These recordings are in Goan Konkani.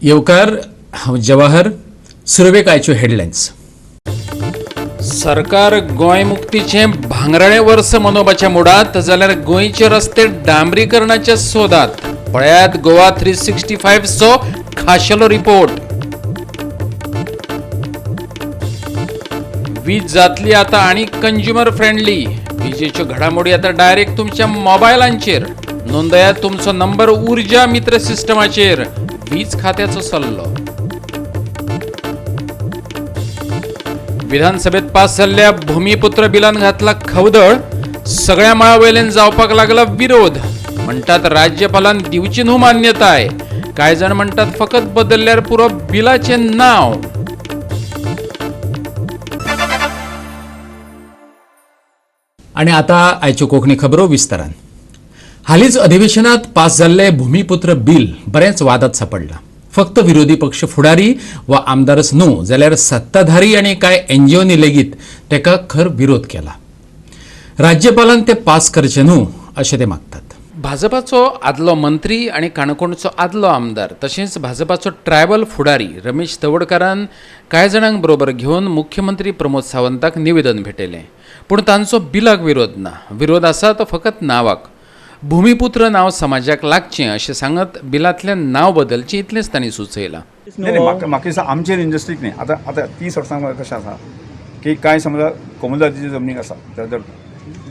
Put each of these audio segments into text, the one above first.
येवकार, हांव जवाहर. सुरवेक आयच्यो हेडलायन्स. सरकार गोंय मुक्तीचें भांगराळें वर्स मनोवपाच्या मुडात जाल्यार गोंयचे रस्ते डांबरीकरणाच्या सोदात. पळयात गोवा 365चो खाशेलो रिपोर्ट. वीज जातली आता आनी कंज्युमर फ्रेंडली. विजेच्यो घडामोडी आता डायरेक्ट तुमच्या मोबायलांचेर. नोंदयात तुमचो नंबर ऊर्जा मित्र सिस्टमाचेर. वीज खात्याचो सल्लो. विधानसभेत पास जाल्ल्या भूमिपुत्र बिलान घातला खवदळ. सगळ्या मळा वयल्यान जावपाक लागला विरोध. म्हणटात राज्यपालान दिवची न्हू मान्यताय. कांय जाण म्हणटात फकत बदलल्यार पुरो बिलाचें नांव. आणि आता आयच्यो कोंकणी खबरो विस्तारान. हालींच अधिवेशनात पास जाल्ले भूमिपुत्र बिल बरेंच वादात सापडलां. फक्त विरोधी पक्ष फुडारी वा आमदारच न्हू जाल्यार सत्ताधारी आनी कांय एनजीओनी लेगीत ताका खर विरोध केला. राज्यपालान ते पास करचे न्हू अशें ते मागतात. भाजपाचो आदलो मंत्री आनी काणकोणचो आदलो आमदार तशेंच भाजपाचो ट्रायबल फुडारी रमेश तवडकारान कांय जाणांक बरोबर घेवन मुख्यमंत्री प्रमोद सावंताक निवेदन भेटयलें. पूण तांचो बिलाक विरोध ना. विरोध आसा तो फकत नांवाक. भूमिपुत्र नांव समाजाक लागचें अशें सांगत बिलांतलें नांव बदलचें इतलेंच तांणी सुचयलां. नाही नाही, म्हाका म्हाका दिसता आमचेर इंडस्ट्रीक न्ही. आतां आतां 30 वर्सां कशें आसा की कांय समजा कोमुलदादीच्या जमनीक आसा तर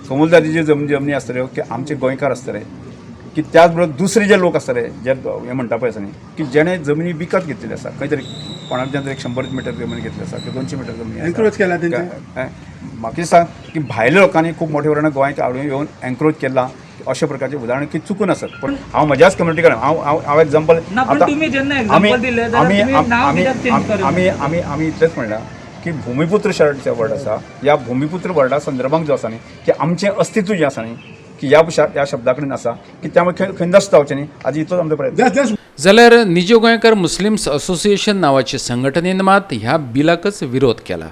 कोमुलदादीचे जमनी आसतल्यो की आमचे गोंयकार आसतले की त्याच बरोबर दुसरे जे लोक आसतले जे हे म्हणटा पळय आसा न्ही की जेणे जमनी विकत घेतलेली आसा, खंय तरी कोणाक तरी 100 मिटर जमनी घेतली आसा किंवा 200 मिटर जमनी. एन्क्रोच केला तेंचे. म्हाका दिसता की भायल्या लोकांनी खूब मोठ्या प्रमाणात गोंयांत हाडून येवन एन्क्रोच केला अशा प्रकारचे उदाहरण की चुकून आसत. पण हांव म्हज्याच कम्युनिटी कडेन हांव हांव हांव एग्जाम्पल आमी आमी आमी आमी इतलेंच म्हणलां की भूमिपुत्र शर्टचे वर्ड आसा. ह्या भूमिपुत्र वर्डा संदर्भात जो आसा न्ही की आमचें अस्तित्व जें आसा न्ही की ह्या ह्या शब्दा कडेन आसा की त्यामुळे खंय खंय नश्ट जावचें न्ही आजी इतलोच आमचो प्रयत्न. जाल्यार निज गोंयकार मुस्लिम्स असोसिएशन नांवाचे संघटनेन मात ह्या बिलाकच विरोध केला.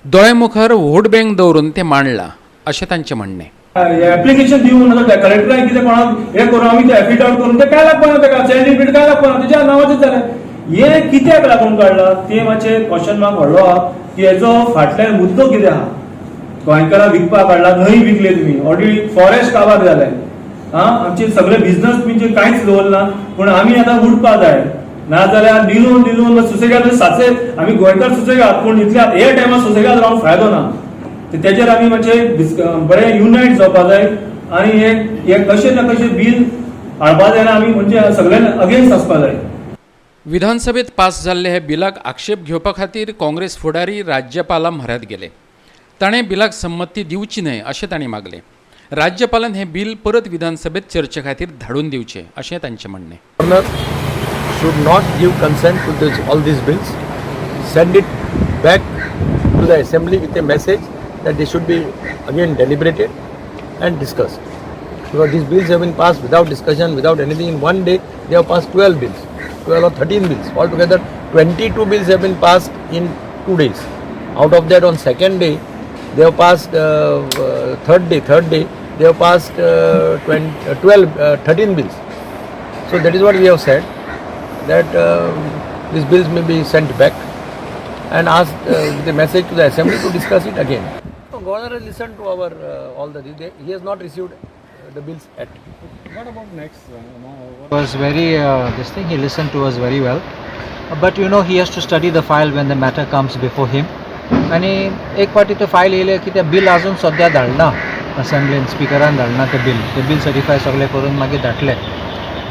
दोळे मुखार वोट बँक दवरून तें मांडलां अशें तांचें म्हणणें. एप्लिकेशन दिवन आतां कलेक्टरान कितें कोणाक हें करून आमी ते एफिडेविट करून तें काय लागपाना, ताका सर्टिफिकेट काय लागपाना, तेच्या नांवाचें जालें. हें कित्याक लागून काडलां तें मातशें क्वेश्चन मार्क व्हडलो आहा की हेचो फाटल्यान मुद्दो कितें आहा. गोंयकारां विकपाक काडला, न्हंय विकले तुमी, ऑलरेडी फॉरेस्ट काबार जाले, आं आमचे सगळे बिजनस म्हणजे कांयच दवरना. पूण आमी आतां उठपा जाय, नाजाल्यार निलून निलून सुसेगाद साचे आमी गोंयकार सुसेगाद, पूण इतल्या हे टायमार सुसेगाद रावन फायदो ना. तेजेर आमी मातशे बरे युनायट जावपा जाय आनी हे कशें ना कशें बील हाडपा जायना, आमी म्हणजे सगळ्यांक अगेन्स्ट आसपा जाय. विधानसभेत पास जाल्ले हे बिलाक आक्षेप घेवपा खातीर काँग्रेस फुडारी राज्यपाला म्हऱ्यांत गेले. ताणें बिलाक संमती दिवची न्हय अशें तांणी मागलें. राज्यपालान हें बिल परत विधानसभेत चर्चे खातीर धाडून दिवचें अशें तांचें म्हणणें. Governor should not give consent to this, all these bills. Send it back to the assembly with a message that they should be again deliberated and discussed. Because these bills have been passed without discussion, without anything. In one day, they have passed 12 bills, 12 or 13 bills. Altogether, 22 bills have been passed in 2 days. Out of that, on second day, they have passed, third day, they have passed 13 bills. So that is what we have said, that these bills may be sent back and asked with a message to the assembly to discuss it again. No, governor has listened to our all the he has not received the bills yet. What about next? Was very this thing, he listened to us very well, but you know he has to study the file when the matter comes before him. आनी एक फावटी तो फायल येयले की तें बील अजून सद्या धाडना असेंब्लीन, स्पिकरान धाडना तें बील, तें बील सर्टिफाय सगळें करून मागीर धाडलें.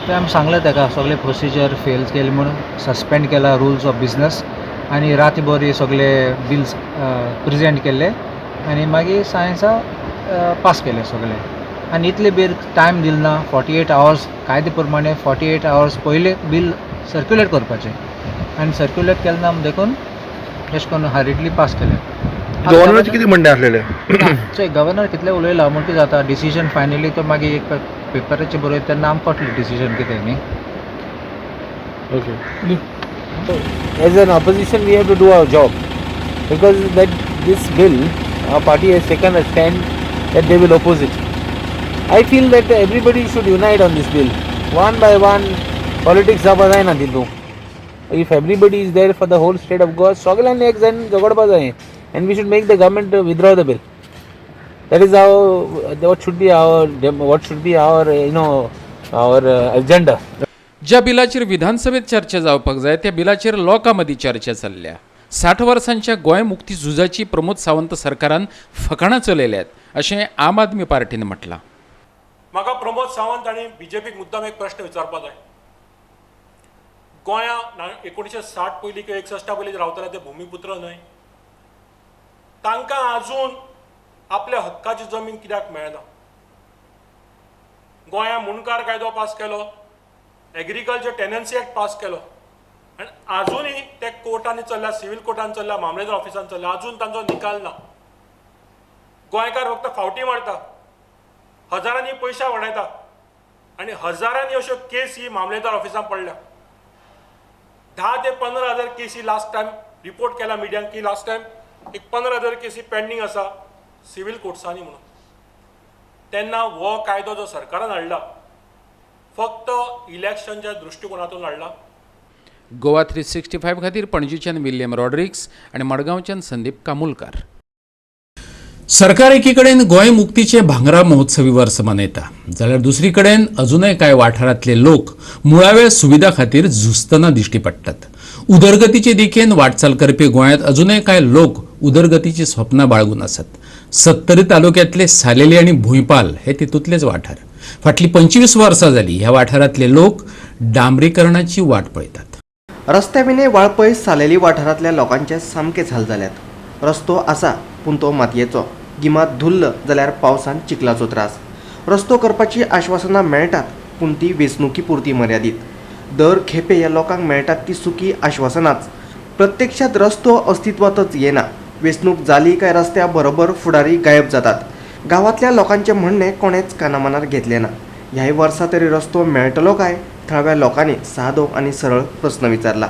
तें आमी सांगलें ताका सगळें प्रोसिजर फेल केलें म्हणून सस्पेंड केला रुल्स ऑफ बिजनस आनी रातभर हे सगळे बिल्स प्रेजेंट केल्ले आनी मागीर सायन्सा पास केले सगळे. आनी इतले बेर टायम दिल ना, 48 आवर्स कायदे प्रमाणे 48 आवर्स पयले बील सर्क्युलेट करपाचें आनी सर्क्युलेट केलें ना देखून अशें करून हरिडली पास केलें. गव्हर्नराचें कितें म्हणणें आसलेलें? चोय गव्हर्नर कितलें उलयला म्हण कितें जाता, डिसिजन फायनली तो मागीर एक पेपराचेर बरयता तेन्ना आमकां कळटलें डिसिजन कितें न्ही. Okay. As an opposition, we have to do our job, because that this bill, our party has taken a stand that they will oppose it. I feel that everybody should unite on this bill. One by one, politics जावपा जायना तितू. If everybody is there for the whole state of Goa, सगळ्यांनी एक जावन झगडपा जाय and we should make the government withdraw the bill. That is how what should be our what should be our you know our agenda. ज्या बिलाचेर विधानसभेत चर्चा जावपाक जाय त्या बिलाचेर लोकां मदीं चर्चा चल्ल्या. 60 वर्सांच्या गोंय मुक्ती झुजाची प्रमोद सावंत सरकारान फकाणां चलयल्यात अशें आम आदमी पार्टीन म्हटलां. म्हाका प्रमोद सावंत आनी बीजेपीक मुद्दाम एक प्रश्न विचारपाक जाय. गोंया 1960 पयलीं किंवा 61 पयलीं रावताले ते भुमिपुत्र न्हय, तांकां आजून आपल्या हक्काची जमीन कित्याक मेळना? गोंया मुंडकार कायदो पास केलो, एग्रीकल्चर टेनन्सी एक्ट पास केलो आनी आजुनूय ते कोर्टांनी चल्ल्या, सिवील कोर्टान चल्ल्या, मामलेदार ऑफिसान चल्ल्या, आजून तांचो निकाल ना. गोंयकार फक्त फावटी मारता, हजारांनी पयशा वडयता आनी हजारांनी अश्यो केसी मामलेदार ऑफिसान पडल्या. 10 ते 15 हजार केसी लास्ट टायम रिपोर्ट केला मिडियांक की लास्ट टायम एक 15,000 केसी पेंडींग आसा सिवील कोर्ट्सांनी म्हणून. तेन्ना हो कायदो जो सरकारान हाडला फक्त इलेक्शनच्या दृश्टिकोनातून हाडला. गोवा 365 खातीर पणजीच्यान विल्यम रॉड्रिक्स आनी मडगांवच्यान संदीप कामुलकार. सरकार एकीकडेन गोंय मुक्तीचे भांगरा महोत्सवी वर्स मनयता जाल्यार दुसरी कडेन अजूनय कांय वाठारांतले लोक मुळाव्या सुविधा खातीर झुजतना दिश्टी पडटात. उदरगतीचे दिकेन वाटचाल करपी गोंयांत अजूनय कांय लोक उदरगतीची स्वप्नां बाळगून आसात. सत्तरी तालुक्यांतले सालेली आनी भुंयपाल हे तितूंतलेच वाठार. फाटलीं 25 वर्सां जाली ह्या वाठारांतले लोक डांबरीकरणाची वाट पळयतात. रस्त्या विणे वाळपय सालेली वाठारांतल्या लोकांचे सामकेच हाल जाल्यात. रस्तो आसा पूण तो मातयेचो, गिमांत धुल्ल जाल्यार पावसांत चिखलाचो त्रास. रस्तो करपाची आश्वासनां मेळटात पूण ती वेंचणुकी पुरती मर्यादीत. दर खेपे ह्या लोकांक मेळटात ती सुकी आश्वासनाच, प्रत्यक्षात रस्तो अस्तित्वांतच येना. वेंचणूक जाली काय रस्त्या बरोबर फुडारी गायब जातात. गांवांतल्या लोकांचें म्हणणें कोणेच कानामनार घेतलें ना. ह्याय वर्सा तरी रस्तो मेळटलो काय थळाव्या लोकांनी सादो आनी सरळ प्रस्न विचारला.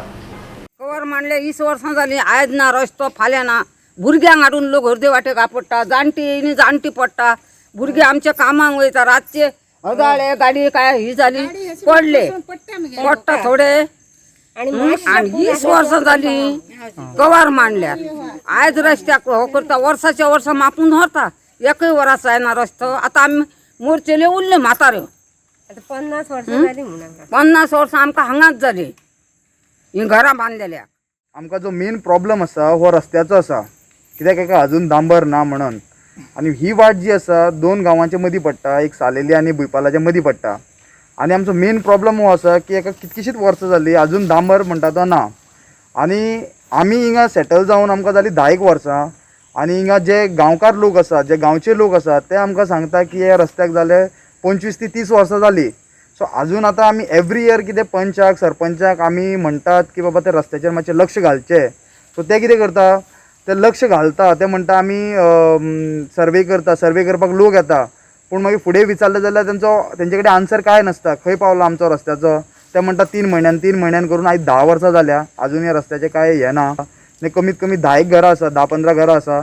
कवर मांडले 20 वर्सां जालीं, आयज ना रस्तो, फाल्यां ना. भुरग्यांक हाडून लोक अर्दे वाटेक आपडटा, जाणटी आनी जाणटी पडटा. भुरगे आमच्या कामाक वयता, रातचे हजाळे गाडी काय ही जाली पडले पडटा थोडे. आनी 20 वर्सां जाली कवर मांडल्यार, आयज रस्त्याक हो करता, वर्साच्या वर्सां मापून व्हरता, एकय वरां जायना रस्तो. आतां आमी मोरचेले उरले म्हाताऱ्यो. 50 वर्सां जाली म्हणून 50 वर्सां आमकां हांगाच जाली हीं घरां बांदलेल्या. आमकां जो मेन प्रॉब्लम आसा हो रस्त्याचो आसा, कित्याक एका अजून डांबर ना म्हणून. आनी ही वाट जी आसा दोन गांवांच्या मदीं पडटा, एक सालेली आनी भुंयपालाच्या मदीं पडटा. आनी आमचो मेन प्रॉब्लम हो आसा की एका कितकीशीच वर्सां जाली अजून डांबर म्हणटा तो ना. आनी आमी हिंगा सेटल जावन आमकां जाली 10 वर्सां. आनी हिंगा जे गांवकार लोक आसा, जे गांवचे लोक आसा, ते आमकां सांगता की ह्या रस्त्याक जाले 25 ते 30 वर्सां जाली. सो अजून आतां आमी एवरी इयर कितें पंचाक सरपंचाक आमी म्हणटात की बाबा त्या रस्त्याचेर मातशें लक्ष घालचें. सो ते कितें करता, ते लक्ष घालता, ते म्हणटा आमी सर्वे करता, सर्वे करपाक लोक येता, पूण मागीर फुडें विचारलें जाल्यार तेंचो तेंचे कडेन आन्सर कांय नासता. खंय पावला आमचो रस्त्याचो, ते म्हणटा 3 म्हयन्यान 3 म्हयन्यान करून आयज 10 वर्सां जाल्या अजून ह्या रस्त्याचें कांय हें ना. कमीत कमी 10 घरां आसा, 10-15 घरां आसा.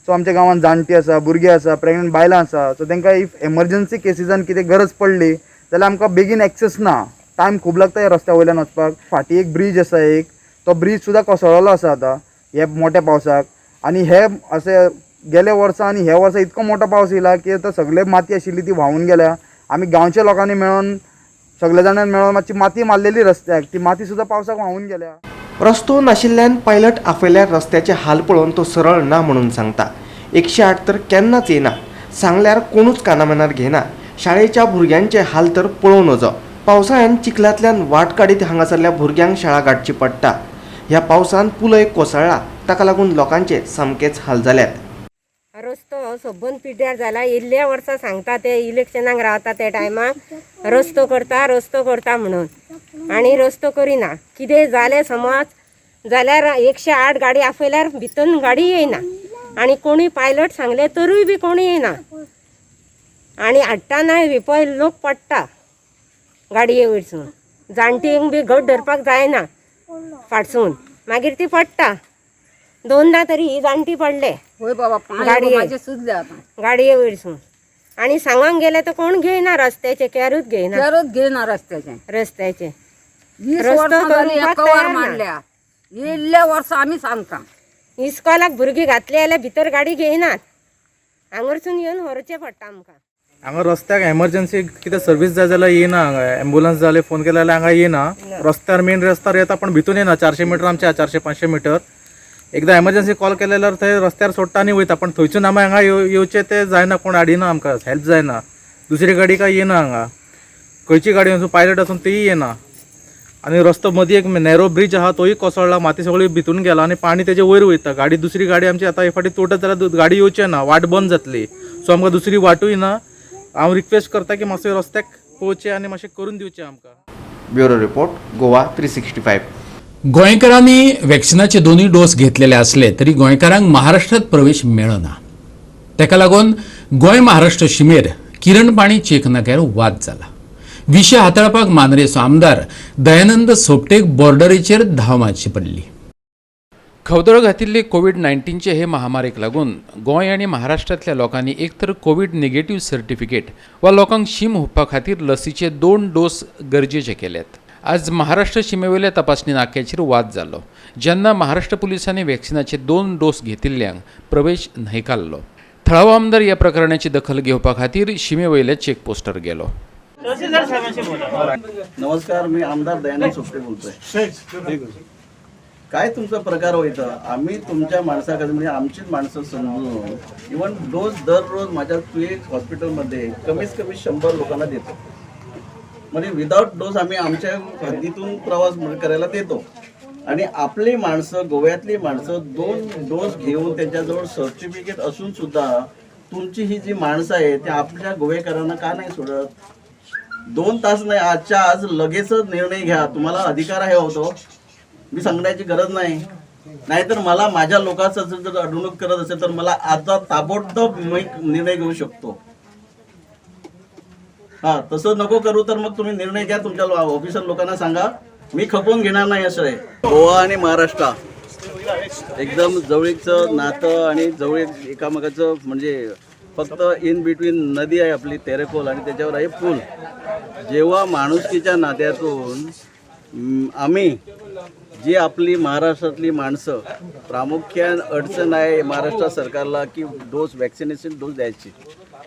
सो आमच्या गांवांत जाणटी आसा, भुरगीं आसा, प्रेग्नंट बायलां आसा. सो तांकां if emergency केसीसान कितें गरज पडली जाल्यार आमकां बेगीन एक्सेस ना, टायम खूब लागता ह्या रस्त्या वयल्यान वचपाक. फाटीं एक ब्रीज आसा, एक तो ब्रीज सुद्दां कोसळ्ळो आसा आतां हे मोठ्या पावसाक. आनी हे अशें गेल्या वर्सा आनी ह्या वर्सा इतको मोठो पावस येयला की आतां सगळे माती आशिल्ली ती व्हांवून गेल्या. आमी गांवच्या लोकांनी मेळोन सगळे जाणांनी मेळोन मातशी माती मारलेली रस्त्याक, ती माती सुद्दां पावसाक व्हांवून गेल्या. रस्तो नाशिल्ल्यान पायलट आपयल्यार रस्त्याचे हाल पळोवन तो सरळ ना म्हणून सांगता. 108 तर केन्नाच येना, सांगल्यार कोणूच कानामनार घेना. शाळेच्या भुरग्यांचे हाल तर पळोवं नजो. पावसाळ्यान चिखलांतल्यान वाट काडीत हांगासरल्या भुरग्यांक शाळा गाठची पडटा. ह्या पावसान पुलय कोसळ्ळा, ताका लागून लोकांचे सामकेच हाल जाल्यात. रस्तो हो सबंद पिड्ड्यार जाला. इल्ल्या वर्सां सांगता ते इलेक्शनाक रावता त्या टायमाक रस्तो करता रस्तो करता म्हणून, आनी रस्तो करिना. कितें जालें समज जाल्यार 108 गाडी आपयल्यार भितर गाडी येयना, आनी कोणूय पायलट सांगले तरूय बी कोणूय येयना. आनी हाडटाना पळय लोक पडटा गाडये वयरसून, जाणटींक बी घट धरपाक जायना फाटसून, मागीर ती पडटा. 2दा तरी ही जाणटी पडले गाडये वयरसून. आनी सांगोंक गेले तर कोण घेयना, रस्त्याचे कॅरूच घेयना, कॅरूच घेयना रस्त्याचे रस्त्याचे. 20 वर्सां जालीं कवर मांडल्या, इल्ल्या वर्सां आमी सांगता. इस्कॉलाक भुरगीं घातली जाल्यार भितर गाडी घेयनात, हांगारसून येवन व्हरचें पडटा आमकां. हांगा रस्त्याक एमर्जन्सी कितें सर्वीस जाय जाल्यार येना, हांगा एम्बुलन्स जाले फोन केले जाल्यार हांगा येना. रस्त्यार मेन रस्त्यार येता पण भितून येना. 400 मिटर आमचे 400-500 मिटर एकदां एमर्जन्सी कॉल केले जाल्यार थंय रस्त्यार सोडटा आनी वयता, पण थंयसून आमी हांगा येवचें तें जायना, कोण हाडिना आमकां, हेल्प जायना. दुसरी गाडी काय येना हांगा, खंयची गाडी आसूं पायलट आसूं तीय येना. आनी रस्तो मदीं एक नॅरो ब्रिज आहा तोय कोसळ्ळा, माती सगळी भितून गेला आनी पाणी तेजे वयर वयता. गाडी दुसरी गाडी आमची आतां हे फाटी तुटत जाल्यार गाडी येवची ना, वाट बंद जातली. सो आमकां दुसरी वाटूय ना. हांव रिक्वेस्ट करता की मातशें रस्त्याक पळोवचें आनी मातशें करून दिवचें आमकां. Bureau report, Goa 365. गोंयकारांनी वॅक्सिनाचे दोनूय डोस घेतलेले आसले तरी गोंयकारांक महाराष्ट्रात प्रवेश मेळना. ताका लागून गोंय महाराष्ट्र शिमेर किरणपाणी चेक नाक्यार वाद जाला. विशय हाताळपाक मांद्रेचो आमदार दयानंद सोपटेक बॉर्डरीचेर धांव मारची पडली. खवदळ घातिल्ले कोवीड-19चे हे महामारीक लागून गोंय आनी महाराष्ट्रांतल्या लोकांनी एक तर कोवीड निगेटिव्ह सर्टिफिकेट वा लोकांक शीम हुपपा खातीर लसीचे 2 डोस गरजेचे केल्यात. आज महाराष्ट्र शिमेवेल्या तपासणी नाक्याचेर वाद जालो, जेन्ना महाराष्ट्र पुलिसांनी वॅक्सिनाचे 2 डोस घेतिल्ल्यांक प्रवेश न्हयकारलो. थळावो आमदार ह्या प्रकरणाची दखल घेवपा खातीर शिमेवयल्या चेकपोस्टार गेलो. नमस्कार, मी आमदार दयानंद सोपटे बोलतोय. काय तुमचा प्रकार होता? आम्ही तुमच्या माणसाकडे म्हणजे आमचीच माणसं समजून इव्हन डोस दररोज माझ्या तुये हॉस्पिटलमध्ये कमीत कमी 100 लोकांना देतो. म्हणजे विदाऊट डोस आम्ही आमच्या हद्दीतून प्रवास करायला देतो. आणि आपली माणसं, गोव्यातली माणसं 2 डोस घेऊन त्यांच्याजवळ सर्टिफिकेट असून सुद्धा तुमची ही जी माणसं आहेत ती आपल्या गोवेकरांना का नाही सोडत? 2 तास नाही, आजच्या आज लगेचच निर्णय घ्या. तुम्हाला अधिकार आहे होतो, मी सांगण्याची गरज नाही. नाहीतर मला माझ्या लोकांचं जर अडवणूक करत असेल तर मला आता ताबडतोब मी निर्णय घेऊ शकतो. हा, तसं नको करू तर मग तुम्ही निर्णय घ्या, तुमच्या ऑफिसर लोकांना सांगा, मी खपवून घेणार नाही असं आहे. गोवा आणि महाराष्ट्र एकदम जवळीचं नातं आणि जवळ एकामेकाचं, म्हणजे फक्त इन बिटवीन नदी आहे आपली तेरेखोल आणि त्याच्यावर आहे पूल. जेव्हा माणुसकीच्या नात्यातून आम्ही जी आपली महाराष्ट्रातली माणसं, प्रामुख्याने अडचण आहे महाराष्ट्र सरकारला की डोस, वॅक्सिनेशन डोस द्यायची,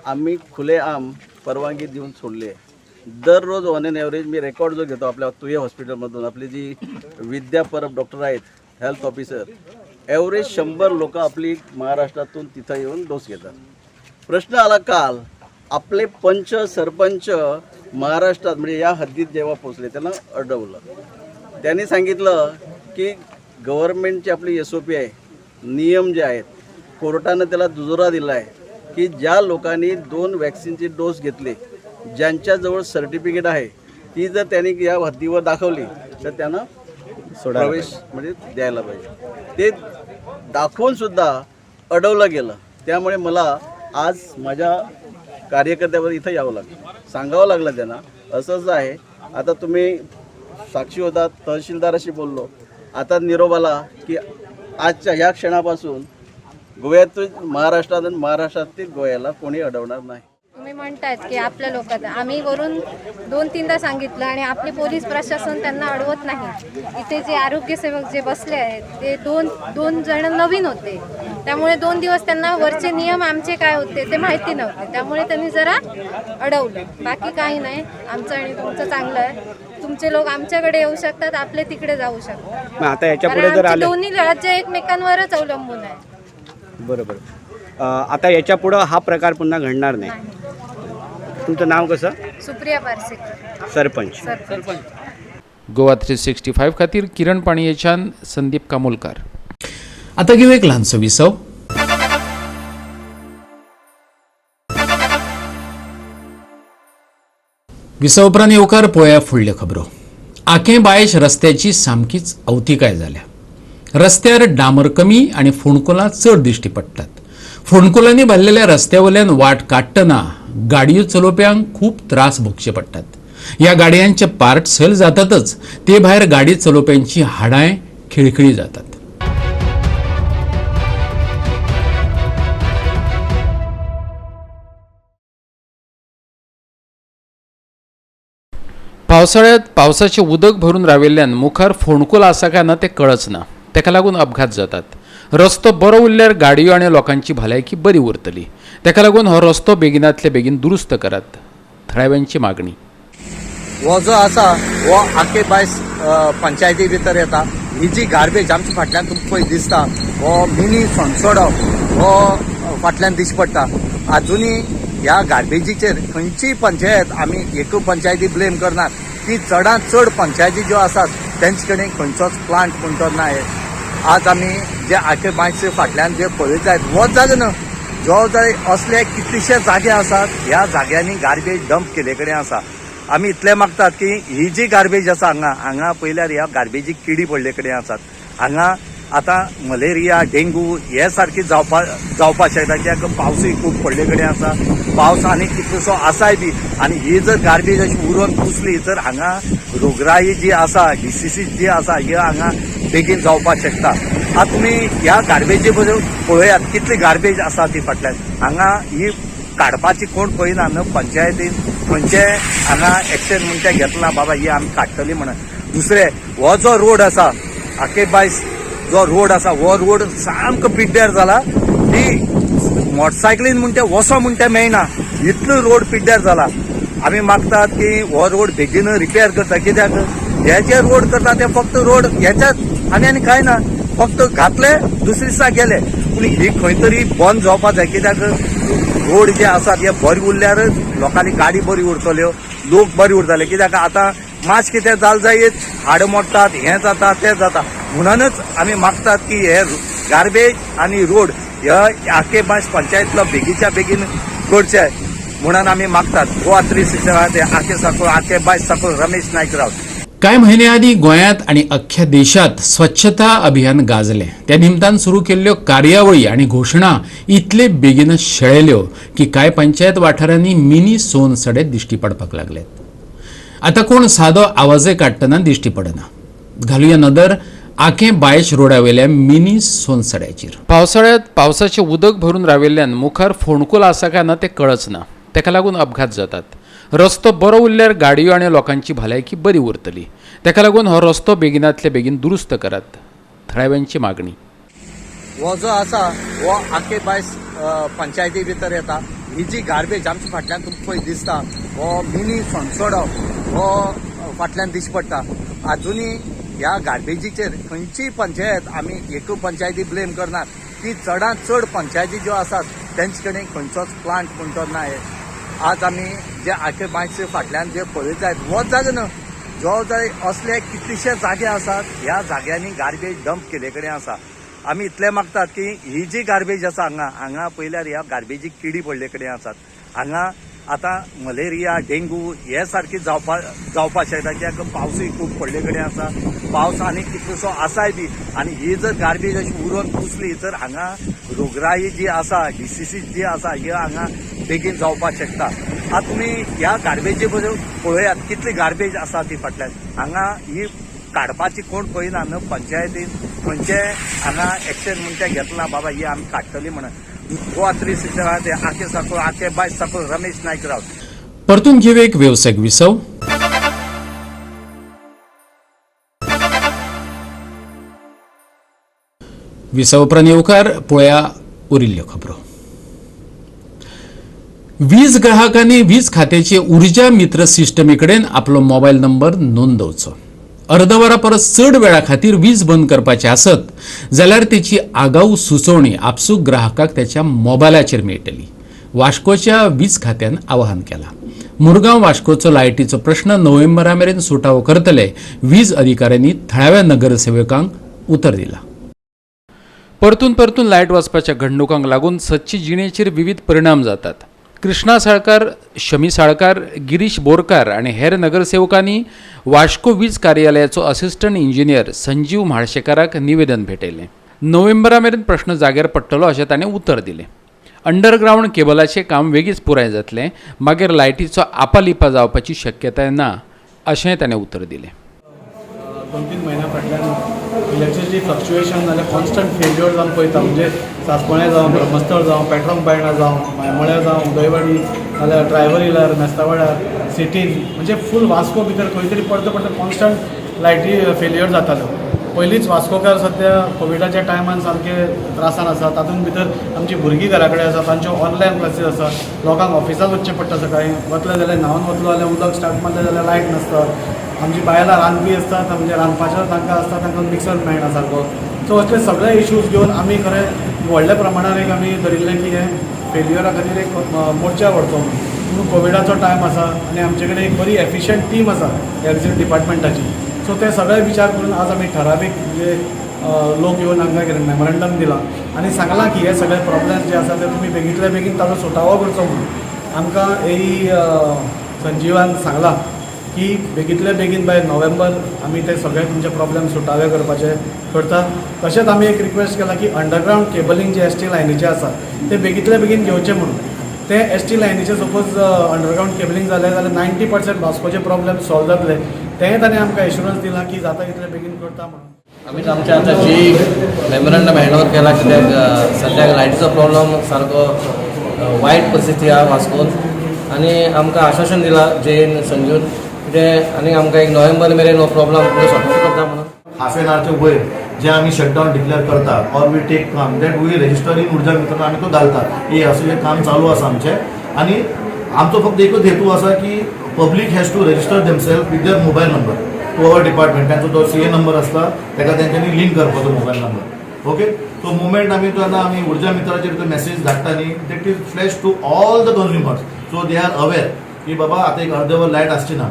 आम्ही खुलेआम परवानगी देऊन सोडली आहे. दररोज on an average me record जो घेतो आपल्या तुये हॉस्पिटलमधून, आपली जी विद्या परब डॉक्टर आहेत, हेल्थ ऑफिसर, ॲव्हरेज 100 लोक आपली महाराष्ट्रातून तिथं येऊन डोस घेतात. प्रश्न आला काल आपले पंच सरपंच महाराष्ट्रात म्हणजे या हद्दीत जेव्हा पोचले त्यांना अडवलं. त्यांनी सांगितलं की गव्हर्नमेंटची आपली SOP आहे, नियम जे आहेत, कोर्टानं त्याला दुजोरा दिला आहे की ज्या लोकांनी 2 वॅक्सिनचे डोस घेतले, ज्यांच्याजवळ सर्टिफिकेट आहे, ती जर त्यांनी या हद्दीवर दाखवली तर त्यांना प्रवेश म्हणजे द्यायला पाहिजे. ते दाखवूनसुद्धा अडवलं गेलं. त्यामुळे मला आज माझ्या कार्यकर्त्यावर इथं यावं लागलं, सांगावं लागलं त्यांना असंच आहे. आता तुम्ही साक्षी होता, तहसीलदाराशी बोललो, आता निरोप आला की आजच्या ह्या क्षणापासून गोव्यातून महाराष्ट्रात आणि महाराष्ट्रातील गोव्याला कोणी अडवणार नाही. तुम्ही म्हणतायत की आपल्या लोकांना आम्ही वरून 2-3दा सांगितलं आणि आपले पोलीस प्रशासन त्यांना अडवत नाही. इथे जे आरोग्यसेवक जे बसले आहेत ते 2 जण नवीन होते, त्यामुळे 2 दिवस त्यांना वरचे नियम आमचे काय होते ते माहिती नव्हते, त्यामुळे त्यांनी जरा अडवलं. बाकी काही नाही, आमचं आणि तुमचं चांगलं आहे. तुमचे लोक आमच्याकडे येऊ शकतात, आपले तिकडे जाऊ शकतात. आता याच्या पुढे जर आले, दोन्ही राज्य एकमेकांवरच अवलंबून आहे. बरोबर. आता याच्या पुढे हा प्रकार पुन्हा घडणार नाही. तुमचं नाव कसं? सुप्रिया पारसेकर, सरपंच. गोवा 365 खातीर किरण पाणयेच्यान संदीप कामोलकर. आता घेऊ एक ल्हानसो विसव. विसव उपरांत येवकार पळोवया फुडल्यो खबरो. आकें बायश रस्त्याची सामकीच अवतिकाय जाल्या. रस्त्यार डांबर कमी आनी फोंडकुलां चड दिश्टी पडटात. फोंडकुलांनी भरलेल्या रस्त्या वयल्यान वाट काडटना गाडयो चलोवप्यांक खूब त्रास भोगचे पडटात. ह्या गाडयांचे पार्ट सैल जातातच, ते भायर गाडी चलोवप्यांची हाडांय खिळखिळी जातात. पावसाळ्यात पावसाचें उदक भरून राविल्ल्यान मुखार फोंडकुल आसा काय ना तें कळच ना. ताका लागून अपघात जातात. रस्तो बरो उरल्यार गाडयो आनी लोकांची भलायकी बरी उरतली. ताका लागून हो रस्तो बेगिनातले बेगीन दुरुस्त करात, थळाव्यांची मागणी. हो जो आसा हो आखे बायस पंचायती भितर येता. ही जी गार्बेज आमच्या फाटल्यान तुमकां पळय दिसता, हो मिनी सोनसडो हो फाटल्यान दिश्टी पडटा. आजुनूय ह्या गार्बेजीचेर खंयचीय पंचायत आमी एकूय पंचायती ब्लेम करनात की चडांत चड पंचायती ज्यो आसात तेंचे कडेन खंयचोच प्लांट म्हण तो ना. आज आमी जे आखे बायस फाटल्यान जे पळयत जायत होच जागो न्हू, जो जाय असले कितलेशे जागे आसात ह्या जाग्यांनी गार्बेज डंप केल्ले कडेन आसा. आमी इतलें मागतात की ही जी गार्बेज आसा हांगा हांगा पळयल्यार ह्या गार्बेजीक किडी पडले कडेन आसात. हांगा आतां मलेरिया, डेंगू हे सारकी जावपाक शकता कित्याक पावसूय खूब पडले कडेन आसा. पावस आनी कितलोसो आसाय बी आनी ही जर गार्बेज अशी उरोन कुसली तर हांगा रोगराई जी आसा, डिसिसीस जी आसा, ही हांगा बेगीन जावपाक शकता. आतां तुमी ह्या गार्बेजी बद्दल पळयात कितली गार्बेज आसा ती फाटल्यान. हांगा ही काडपाची कोण पळयना, न्हू पंचायतीन खंयचे हांगा एक्शन म्हण तें घेतला बाबा ही आमी काडटली म्हणून. दुसरें हो जो रोड आसा आखे बायस जो रोड आसा हो रोड सामको पिड्ड्यार जाला. ती मोटरसायकलीन म्हण तें वचो म्हण तें मेळना, इतलो रोड पिड्ड्यार जाला. आमी मागतात की हो रोड बेगीन रिपेर करता, कित्याक हे जे रोड करता ते फक्त रोड हेच्यात आनी आनी कांय ना, फक्त घातले दुसरे दिसा गेले. पूण ही खंय तरी बंद जावपाक जाय, कित्याक रोड जे आसात हे बरे उरल्यारच लोकांनी गाडी बरी उरतल्यो, लोक बरे उरतले. कित्याक आतां मातशें कितें जालें जायत हाड मोडटात, हें जाता तें जाता. म्हणूनच आमी मागतात की हे गार्बेज आनी रोड हे आखे बायस पंचायतलो बेगीच्या बेगीन करचे म्हणून आमी मागतात. गोवा 360 आखे साकून आखे बायस साकून रमेश नायक राव. कांय म्हयने आदीं गोंयांत आनी अख्ख्या देशांत स्वच्छता अभियान गाजलें. त्या निमतान सुरू केल्ल्यो कार्यावळी आनी घोशणा इतले बेगीनच शेळेल्यो की कांय पंचायत वाठारांनी मिनी सोनसडे दिश्टी पडपाक लागले. आतां कोण सादो आवाजय काडटना दिश्टी पडना. घालुया नदर आकें बायश रोडावेल्या मिनी सोनसड्याचेर. पावसाळ्यात पावसाचें उदक भरून राविल्ल्यान मुखार फोंडकुल आसा काय ना तें कळच ना. ताका लागून अपघात जातात. रस्तो बरो उरल्यार गाडयो आनी लोकांची भलायकी बरी उरतली. ताका लागून हो रस्तो बेगिनातले बेगीन दुरुस्त करात, थळाव्यांची मागणी. हो जो आसा हो आखे बायस पंचायती भितर येता. ही जी गार्बेज आमच्या फाटल्यान तुमकां पळय दिसता, हो मिनी सोनसडो हो फाटल्यान दिश्टी पडटा. आजुनूय ह्या गार्बेजीचेर खंयचीय पंचायत आमी एकूय पंचायती ब्लेम करनात की चडांत चड पंचायती ज्यो आसात तेंचे कडेन खंयचोच प्लांट म्हण तो ना. आज आमी जे आखे बायस फाटल्यान जे पळयत जायत होच जागो न्हू, जो जाय असले कितलेशे जागे आसात ह्या जाग्यांनी गार्बेज डंप केल्ले कडेन आसा. आमी इतलें मागतात की ही जी गार्बेज आसा हांगा हांगा पळयल्यार ह्या गार्बेजीक किडी पडले कडेन आसात. हांगा आतां मलेरिया, डेंगू हे सारकी जावपाक शकता, कित्याक पावसूय खूब पडले कडेन आसा. पावस आनी कितलोसो आसाय बी आनी ही जर गार्बेज अशी उरोन कुसली तर हांगा रोगराई जी आसा, डिसिसीस जी आसा, ही हांगा बेगीन जावपाक शकता. आतां तुमी ह्या गार्बेजी बद्दल पळयात कितली गार्बेज आसा ती फाटल्यान. हांगा ही काडपाची कोण पळयना, न्हू पंचायतीन खंयचे हांगा एक्शन म्हण तें घेतला बाबा ही आमी काडटली म्हणून. गोवा 360 आखे साकून आखे बायस साकून रमेश नायक राव. परतून घेऊ एक वेवसायीक विसव. विसव उपरांत येवकार पळया उरिल्ल्यो खबरो. वीज ग्राहकांनी वीज खात्याचे ऊर्जा मित्र सिस्टमी कडेन आपलो मोबायल नंबर नोंदवचो. अर्द वरा परस चड वेळा खातीर वीज बंद करपाची आसत जाल्यार तेची आगाऊ सुचोवणी आपसूक ग्राहकाक त्याच्या मोबायलाचेर मेळटली. वास्कोच्या वीज खात्यान आवाहन केलां. मुरगांव वास्कोचो लायटीचो प्रश्न नोव्हेंबरा मेरेन सुटावो करतले, वीज अधिकाऱ्यांनी थळाव्या नगरसेवकांक उतर दिलां. परतून परतून लायट वचपाच्या घडणुकांक लागून सदचे जिणेचेर विविध परिणाम जातात. कृष्णा साळकार, शमी साळकार, गिरीश बोरकार आनी हेर नगरसेवकांनी वास्को वीज कार्यालयाचो असिस्टंट इंजिनियर संजीव म्हाळशेकाराक निवेदन भेटयलें. नोव्हेंबरा मेरेन प्रश्न जाग्यार पडटलो अशें ताणें उतर दिलें. अंडरग्रावंड केबलाचें काम वेगींच पुराय जातलें, मागीर लायटीचो आपालिपा जावपाची शक्यताय ना अशेंय ताणें उतर दिलें. 2-3 म्हयन्या फाटल्यान इलेक्ट्रिसिटी फ्लक्च्युएशन जाल्यार कॉन्स्टंट फेल्युअर जावन पळयता, म्हणजे सासपणें जावं, ब्रह्मस्थळ जावं, पेट्रोम बायणा जावं, मायमोळ्या जावं, उदयवाडी जाल्यार ड्रायव्हर हिलार, मेस्तावाड्यार, सिटीन, म्हणजे फूल वास्को भितर खंय तरी पडता पडता कॉन्स्टंट लायटी फेल्युअर जाताल्यो. पयलींच वास्कोकार सद्या कोविडाच्या टायमान सामके त्रासान आसा, तातूंत भितर आमची भुरगीं घरा कडेन आसा, तांच्यो ऑनलायन क्लासीस आसा, लोकांक ऑफिसाक वचचें पडटा, सकाळीं वतले जाल्यार न्हांवन वतलो जाल्यार उदक स्टार्ट मारलें जाल्यार लायट नासता, आमची बायलां रांदपी आसतात, म्हणजे रांदपाचें तांकां आसता, तांकां मिक्सर मेळना सारको. सो असले सगळे इश्यूज घेवन आमी खरें व्हडल्या प्रमाणान एक आमी धरिल्लें की हें फेल्युअरा खातीर एक मोर्चा व्हरचो म्हणून. कोविडाचो टायम आसा आनी आमचे कडेन एक बरी एफिशियंट टीम आसा इलेक्ट्रिसिटी डिपार्टमेंटाची. सो ते सगळे विचार करून आज आमी ठरावीक म्हणजे लोक येवन आमकां कितें मेमोरंडम दिलां आनी सांगलां की हे सगळे प्रॉब्लम्स जे आसा ते तुमी बेगींतल्या बेगीन ताजो सुटावो करचो म्हणून. आमकां एई संजीवान सांगलां की बेगींतल्या बेगीन बाय नोव्हेंबर आमी ते सगळे तुमचे प्रॉब्लम सुटावे करपाचे करता. तशेंच आमी एक रिक्वेस्ट केला की अंडरग्रावंड केबलिंग जे एस टी लायनीचें आसा ते बेगींतल्या बेगीन घेवचें म्हणून. ते एस टी लायनीचे सपोज अंडरग्रावंड केबलिंग जालें जाल्यार 90% वास्कोचे प्रॉब्लम सॉल्व जातले. तेंय ताणें आमकां एश्युरन्स दिलां की जाता तितले बेगीन करता म्हणून. आमी आमच्या आतां जी मेमोरंडम हँड ओवर केला, कित्याक सद्याक लायटीचो प्रॉब्लम सारको वायट परिस्थिती आहा वास्कोन आनी आमकां आश्वासन दिलां जयन संजून कितें आनी आमकां एक नोव्हेंबर मेरेन हो प्रॉब्लम सॉर्ट आवट करता म्हणून. हाफ एन आवरचे वयर जे आमी शटडावन डिक्लेअर करता or we take काम that we register in Urja Mitra आमी तो घालता की असं जे काम चालू आसा आमचें. आनी आमचो फक्त एकूच हेतू आसा की public has to register themself with their mobile number to our department. तांचो तो सी ए नंबर आसता ताका तेंच्यांनी लिंक करपाचो mobile number. Okay, so moment आमी जेन्ना आमी उर्जा मित्राचेर तो मेसेज धाडटा न्ही, that is flash to all the consumers, so they are aware की बाबा आतां एक अर्दे वर लायट आसची ना.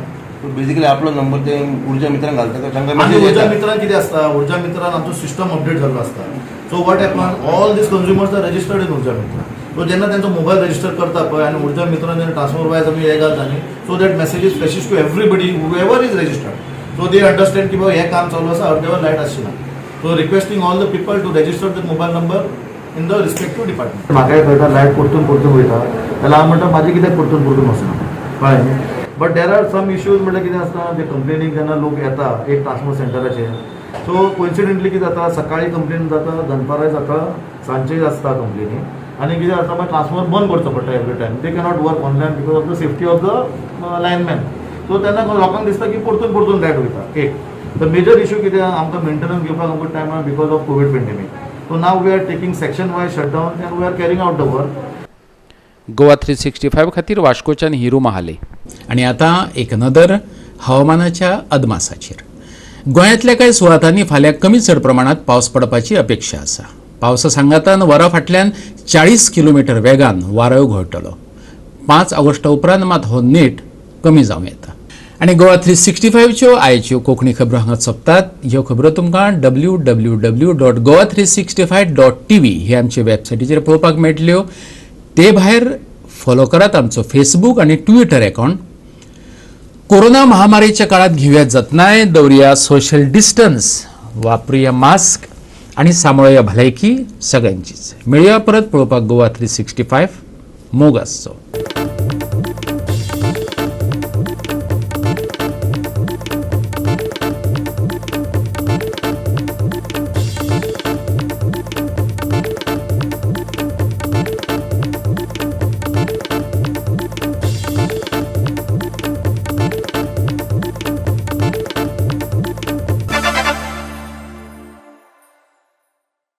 बेसिकली आपलो नंबर ते ऊर्जा मित्रांक घालता तांकां. आनी ऊर्जा मित्रान कितें आसता, ऊर्जा मित्रान आमचो सिस्टम अपडेट जाल्लो आसता. So what happen, all these consumers are registered in Urja Mitra. So जेन्ना तेंचो मोबायल रजिस्टर करता पळय आनी ऊर्जा मित्रान जेन्ना ट्रान्सफॉर्मर वायज आमी हे घालता न्ही, so that message is flashes to everybody whoever is registered, so they understand की बाबा हें काम चालू आसा, अर्दे वर लायट आसची ना. So requesting all the people to register the mobile number in the respective department. म्हाकाय कळटा लायट परतून परतून वयता जाल्यार हांव म्हणटा म्हाजें कित्याक परतून परतून वचना, कळ्ळें न्ही. But there are some issues, म्हणल्यार कितें आसता जे कंप्लेनीक जेन्ना लोक येता एक ट्रान्सफॉर्मर सेंटराचेर, सो कोइन्सिडंटली कितें जाता, सकाळी कंप्लेन जाता, दनपाराय जाता, सांजचेय आसता कंप्लेनी. आनी कितें जाता मागीर ट्रान्सफॉर्मर बंद करचो पडटा every time. They cannot work online because of the safety of the lineman. So तेन्ना लोकांक दिसता की परतून परतून लायट वयता. एक the major issue कितें, आमकां मेंटेनन्स घेवपाक आमकां टायम आहा because of Covid pandemic. So now we are taking section wise shutdown and we are carrying out the work. Goa 365 खातीर वास्कोच्यान हिरू महाले. आनी आतां एक नदर हवामानाच्या अदमासाचेर. गोंयांतल्या कांय सुवातांनी फाल्यां कमी चड प्रमाणात पावस पडपाची अपेक्षा आसा. पावसा सांगातान वरा फाटल्यान 40 किलोमिटर वेगान वारोय घोळटलो. 5 ऑगस्टा उपरांत मात हो नेट कमी जावं येता. आनी गोवा 365च्यो आयच्यो कोंकणी खबरो हांगा सोंपतात. ह्यो खबरो तुमकां www.goa365.tv हे आमचे वेबसायटीचेर पळोवपाक मेळटल्यो. ते भायर फॉलो करात आमचो फेसबूक आनी ट्विटर अकाउंट. कोरोना महामारीच्या काळात घेवया जतनाय, दवरुया सोशल डिस्टन्स, वापरुया मास्क आनी सांबाळुया भलायकी सगळ्यांचीच. मेळुया परत पळोवपाक गोवा 365. मोग आसचो.